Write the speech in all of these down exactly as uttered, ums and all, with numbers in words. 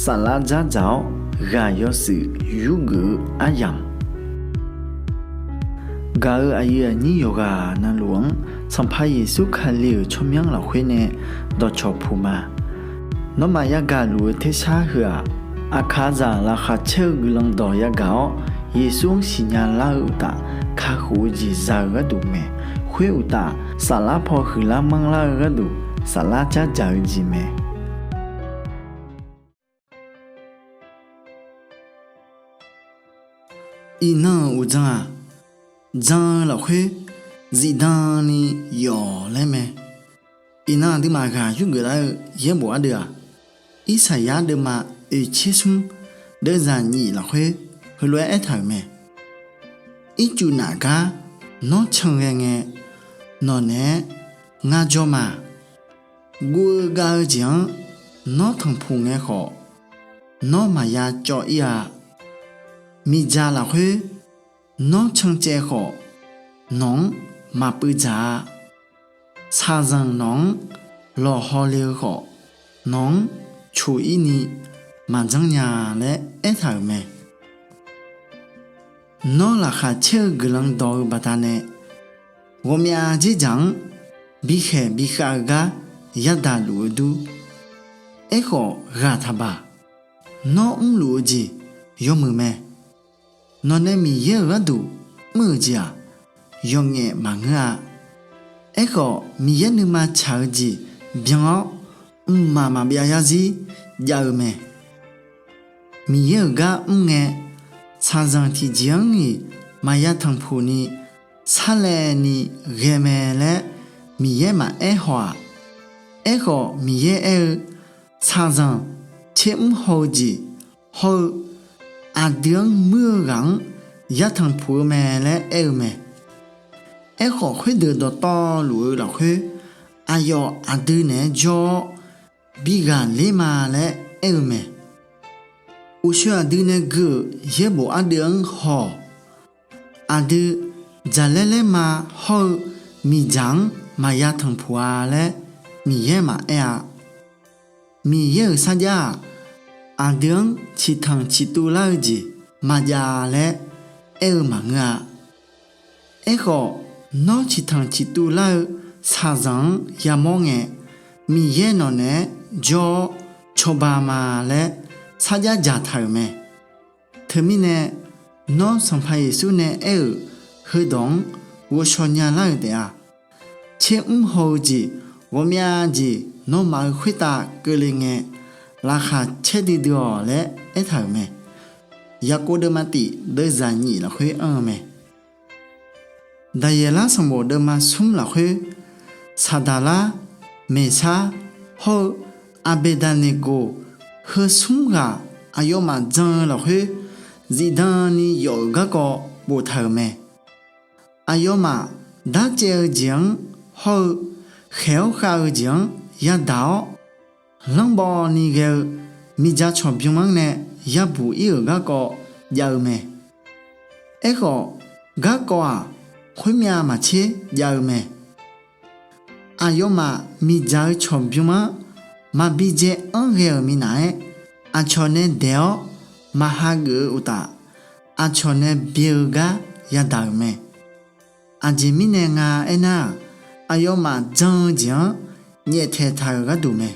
Saflar dzardzaq-awr ghaq yawshuif yurgeuf-eu aryamq, gaq-euq aqyuif aqnyir yawqghaq navluf-anr Sanqpaq Yeqsur Kali-euq tsawrmyanr lafkhoer nae dawqcawq puq ma. Nawmaf yagaq luf-eu tersar heu-aq, aqkaqzaq laqkhaq caer-eu guiqlanq dawq yagaq-awr, Yeqsur-anr siqnya lar-eu uqtaf, kakhof-eu jeq za-eu gharduq mae. Khoer uqtaf, saflar paw huiqlar manrlar-eu gharduq, saflar dzardzaq-eu jeq mae. Iqnan-euq uqdzan-aq, jan-eu lafkhoer zifdan ni yawf laer mae. Iqnan aqduimaf ghaq yurgeuf lar-eu yaerbof ardeuv-aq, Irsaqyar deuvma oeqtser smr deuvzaq nyif lafkhoer heulof-aer aertaq-euq mae. Ircuf naf gar nawr can ghae ngae, nawq naeq-aer ngar jawr ma. Guv-eu gav-eu jeq-anr nawr tanqpuq ngae khawf, nawr maqya cawv-ir-a. Miqdzaq lafkhoer nawr cancaev khawf, nawq-anr maqpuiv dzaq-a. Shaqzanq nawq-anr lawqhaw le-eu khawf, nawq-anr coq-ir ni maqjanr nya laer aertaq-euq mae. Nawr laqkhaq caer-eu guiqlanq dawq-eu baqdanae, ghawqmyav dzerdzaq-anr bikhaeq bikhav-eu gar yadaq luf-eu dur. Aerkhawf, ghaq taqbaq. Nawr mrluf-eu jeq yawmuiq mae. Nawqnae Miqyaer-euq gharduq mr-euq jeq-aq, yawqngaef maqngeur-a. Aerkhawf, Miqyaer nuima tsaq-eu jeq byan-awr, mqmaq maqbyav yarzir jav-eu mae. Miqyaer-euq gar mr ngae, shaqzanq tiqjeq-anr-iq maqya tanqpuq ni sarlaev ni ghae mae laer Miqyaer maqaer haw-aq. Aerkhawf, Miqyaer aer-eu, shaqzanq tser mr haw-eu jeq hawr-eu aqdui-anr muir-eu ghaq-anr ya tanqpuq-eu mae laer aer-eu mae. Aerkhawf, khoerdeuq dawqtawvluf-eu lafkhoer, aqyawf aqdui naeq-aer jawr-awr bi ghaqler ma laer aer-eu mae. Uqshoe aqdui nae gui-euq yaerbof ardeuv-anr haw-awq. Aqdui jaqlaer laerma hawr-eu miqdzaq-anr maqya tanqpuq-a laer Miqyaer maqaer-a. Miqyaer-euq sarjax-aq, aqdui-anr ciqtanq ciqtuv lar-eu jeq maqjav laer aer-eu maqngeur-a. Aerkhawf, nawr ciqtanq ciqtuv lar-eu shaqzanq-anr yamawr ngae, Miqyaer nawq naeq-aer jawr-awr cawba ma laer sarjax dzaqtaq-euq mae. Teumirnae, nawr Sanqpaq Yeqsur nae aer-euq heudawq-anr ghovshaw nya lar-euq taef-a. Tser mr haw-eu jeq ghawqmyav jeq nawmaf-euq khoertav keuvle ngae, laqkhaq caer duidui-awq laer aertaq-euq mae. Yaqkov deuvma tif deuvzaq nyif lafkhoer anr-eu mae. Daqyeqlar sanqbof deuvma smr lafkhoer, Saqdaqlar, Meqsar, hawr-eu Aqbeqdaqneqgoq heu smr ghaq aqyawfmaf jan-eu lafkhoer zifdan ni yawf-euq garkawv boftaq-euq mae. Aqyawfmaf darcaev-eu jeq-anr hawr-eu khaeq-awr khav-eu jeq-anr yadaq-awr, lanrbawv ni ghae-eu miqdzaq cawqbymr-anr nae yabuq-ir-euq garkawv jav-eu mae. Aerkhawf, garkawv-aq, khoermyav maqtser jav-eu mae. Aqyawfmaf miqdzaq-eu cawqbymr-anr maqbi dzae anr ghae-euq minav-aer, aqcawq nae daeq-awr maq hageuf-eu uqtaf, aqcawq nae byae-eu gar yadaq-euq mae. Aqjeq mirnae nga aernar-aq, aqyawfmaf jan-eu jeq-anr nyaeftaeq taq-euq gharduq mae.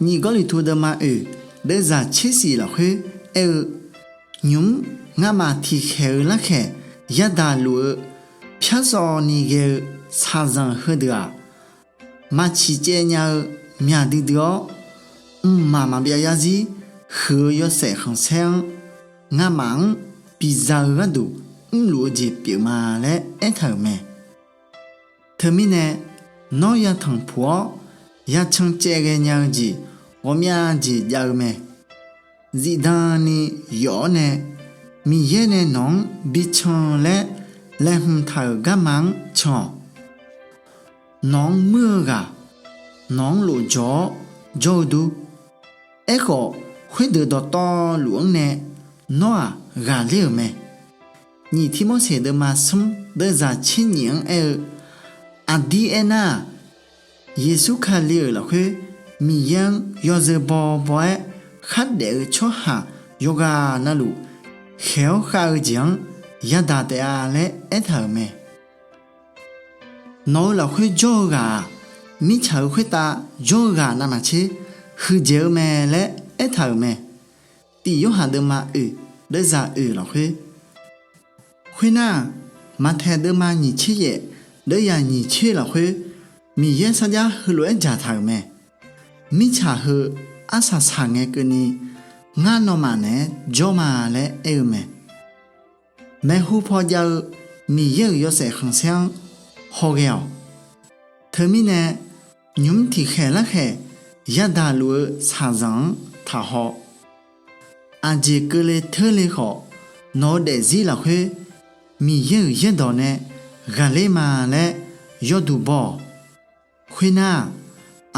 Nyiq Gawrliqtu deuvma oeq deuvzaq tser shif lafkhoer aer-eu, nymq-mr ngamaf tiqkhaeq-eu larkhaeq yadaq luf-eu pyar sawv ni ghae-eu shaqzanq heudeuq-aq, maq ciqcaev nya-eu myaq duidui-awr, mqmaq maqbyav yarzir huiq-eu yawshaef khanqsaer-anr ngamaf-anr biza-eu gharduq mrluf-eu jeq pyeuf ma laer aertaq-euq mae. Teumirnae, nawr ya tanqpuq-awr ya cancaev ghaenya-eu jeq ghawqmya jeq jav-eu mae. Zifdan ni yawf-awr nae, Miqyaer nae nawq-anr bican laer laeqhmq taq-euq garma-anr can-awq. Nawq-anr muir-eu ghaq nawq-anr lofjawq-awr jawr-eu dur. Aerkhawf, khoerdeuq dawqtawvluf-anr nae nawr-aq ghaqler-euq mae. Nyiq Tirmorseq deuvma smr deuvzaq tser nyif-anr aer-eu, aqdir aernar-aq, Yeqsur Kali-euq lafkhoer Miqyaer-anr yawzeu baw baw-aer khardaef-eu tsawrhaq yawqghaq navluf khaeq-awr khav-eu jeq-anr yadaq taef-a laer aertaq-euq mae. Nawq-eu lafkhoer jawr-eu ghaq-aq, mirtsaq-euq khoertav jawr-eu ghaq navmaqtser huiqdzaeq-eu mae laer aertaq-euq mae. Tif Yorhaq deuvma oeq, deuvzaq oeq lafkhoer. Khoernar-aq, Maqtaeq deuvma nyiq tser yaef, deuvyaq nyiq tser lafkhoer, Miqyaer sarjax heulof-aer dzaqtaq-euq mae. Mirtsaq heu arsaq saqngae keuvni, ngar nawmaf naeq-aer jawr ma laer aer-eu mae. Maeqhu paw jav-eu Miqyaer-euq yawshaef khanqsaer-anr hawghae-awq. Teumirnae, nymq-mr tiqkhaeq larkhaeq yadaq luf-eu shaqzanq-anr taqhaw. Aqjeq keuvle teurle khawf, nawq-eu daefzir lafkhoer Miqyaer-euq yaerdawq nae ghaqler ma laer yawduq baw-awq. Khoernar-aq,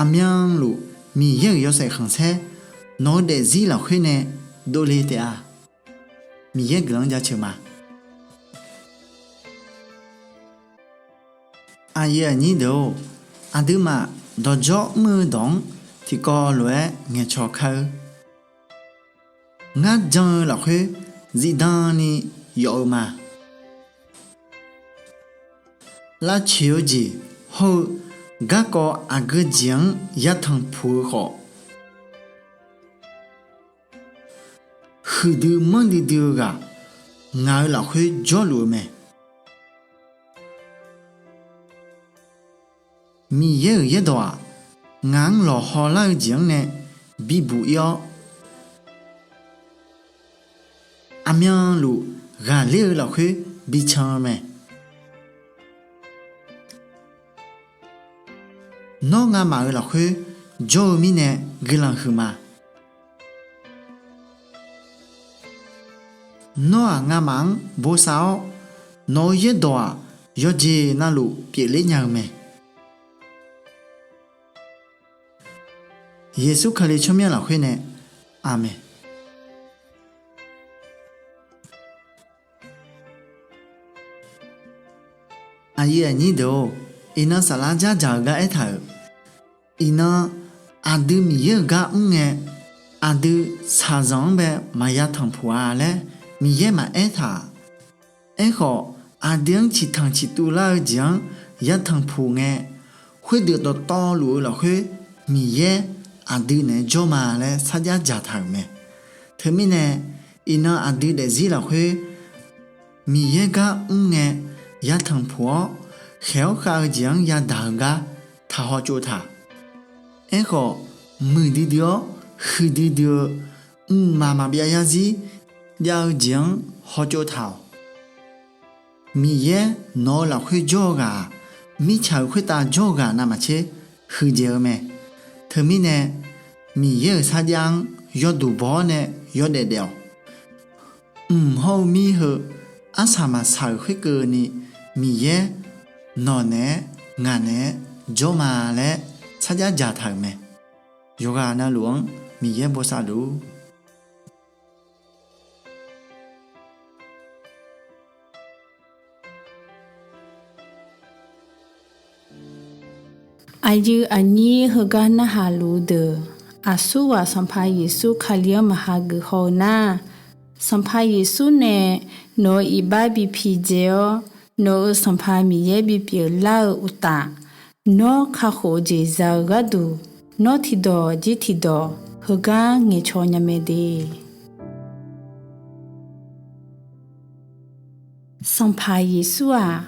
aqmyanluf Miqyaer-euq yawshaef khanqsaer nawq-eu daefzir lafkhoer nae dovle taef-a. Miqyaer guiqlanq-anr jaceuq ma. Aqyuif aqnyir deuq-or, aqduimaf dawqdzawr mr-eu dawq-anr tiqkawv lof-aer ngaeqcawq kar-eur. Ngar jan-eu lafkhoer zifdan ni yawf-eu ma. Lavtsoeq-eu jeq hawr-eu garkawv aqgeu jeq-anr yatanq puq-eu khawf, huiqdui manrdui dui-eu ghaq ngaq-eu lafkhoer jawrluf-eu mae. Miqyaer-euq yaerdawq-aq, ngaq-anr lawqhaw lar-eu jeq-anr nae bibuq ir-awr, aqmyanluf ghaqler-eu lafkhoer bican-eu mae. Nawr ngamaf-euq lafkhoer jawr-eu mirnae guiqlanq huiqma. Nawr-aq ngamaf-anr bosav-awr, nawq-eu yaerdawq-aq yawqjeq navluf pyeufler nya-eu mae. Yeqsur Kali tsawrmyanr lafkhoer nae, Aqmeq. Aqyuif aqnyir deuq-or, iqnan saflar dzardzaq-eu gar aertaq-euq, iqnan aqdui Miqyaer-euq gar mr ngae, aqdui shaqzanq-anr bae maqya tanqpuq-a laer Miqyaer maqaer taq-aq. Aerkhawf, aqdui-anr ciqtanq ciqtuv lar-eu jeq-anr yatanq puq ngae, khoerdeuq dawqtawvluf-eu lafkhoer Miqyaer aqdui naeq-aer jawr ma laer sarjax dzaqtaq-euq mae. Teumirnae, iqnan aqdui daefzir lafkhoer Miqyaer gar mr ngae yatanq puq-awr, khaeq-awr khav-eu jeq-anr yadaq-eu gar taqhaw tsov taq. Aerkhawf, muiqdui dui-awr huiqdui dui-eu mqmaq maqbyav yarzir jav-eu jeq-anr hawtsov taq-awq. Miqyaer nawq-eu lafkhoer jawr-eu ghaq-aq, mirtsaq-euq khoertav jawr-eu ghaq navmaqtser huiqdzaeq-eu mae. Teumirnae, Miqyaer-euq sarjax-anr yawduq baw-awr nae yawdaef daef-awq. Mq hawr-eu mir heu arsaq maqsaq-euq khoerkeuvni, Miqyaer nawq naeq-aer ngaq naeq-aer jawr ma laer sarjax dzaqtaq-euq mae. Yawqghaq navluf-anr Miqyaer bosav luf-ur. Aqyuif aqnyir heugar narhaq luf-eu deuq, aqsurghaq Sanqpaq Yeqsur Kali-anr maqha geuf haw-eu nar, Sanqpaq Yeqsur nae nawq-euq iqbax bi pidzae-awr, nawq-euq Sanqpaq Miqyaer bipyeuf lar-eu uqtaf, nawr kakhof-eu jeq za-eu gharduq, nawr tiqdawq jir tiqdawq heugar ngaeqcaw nya mae de. Sanqpaq Yeqsur-aq,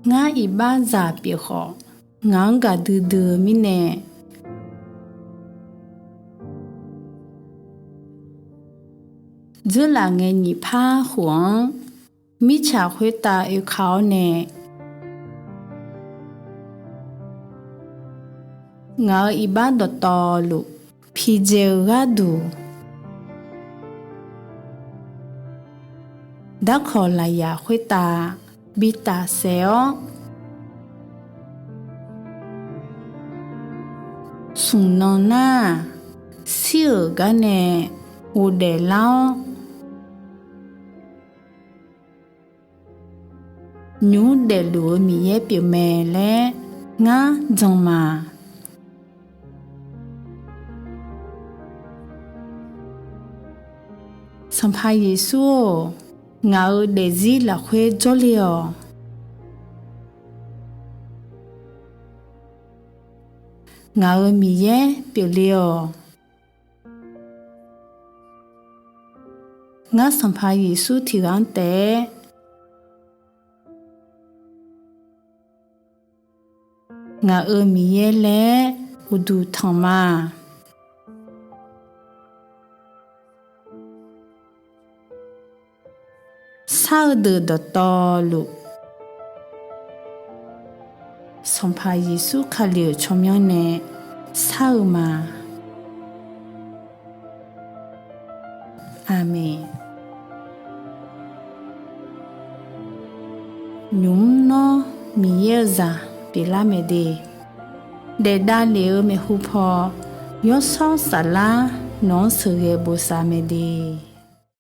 ngar iqbaxzaq pyeuf khawf, ngaq-anr gaqdui dui-eu mirnae, dzeurlaf ngae nyiq par khof-anr mirtsaq khoertav oeka-awr nae, ngaq-euq iqbax dawqtawvluf pidzae-eu gharduq, darkawq lafyaq khoertav bi tafsaef-awr, smq nan nar-aq, shir-euq gar nae ghofdaef lar-awr, nymq mr daefluf-eu Miqyaer pyeufmae laer Ngar jan ma. Sanqpaq Yeqsur-or, ngaq-euq daefzir lafkhoer jawrle-awq. Ngaq-euq Miqyaer pyeufle-awq. Ngar Sanqpaq Yeqsur tiqghaq-anr taef-aer ngaq-euq Miqyaer laer uqduq tanq ma. Shar-eu deuq dawqtawvluf, Sanqpaq Yeqsur Kali-euq tsawrmyanr nae shar-eu ma. Aqmeq. Nymq mr nawr Miqyaer-eu zaq pyeuflar mae de, daef davlef-eu maeqhu paw, Yawshawr Saflar nawq-anr sheuqghae bosav mae de.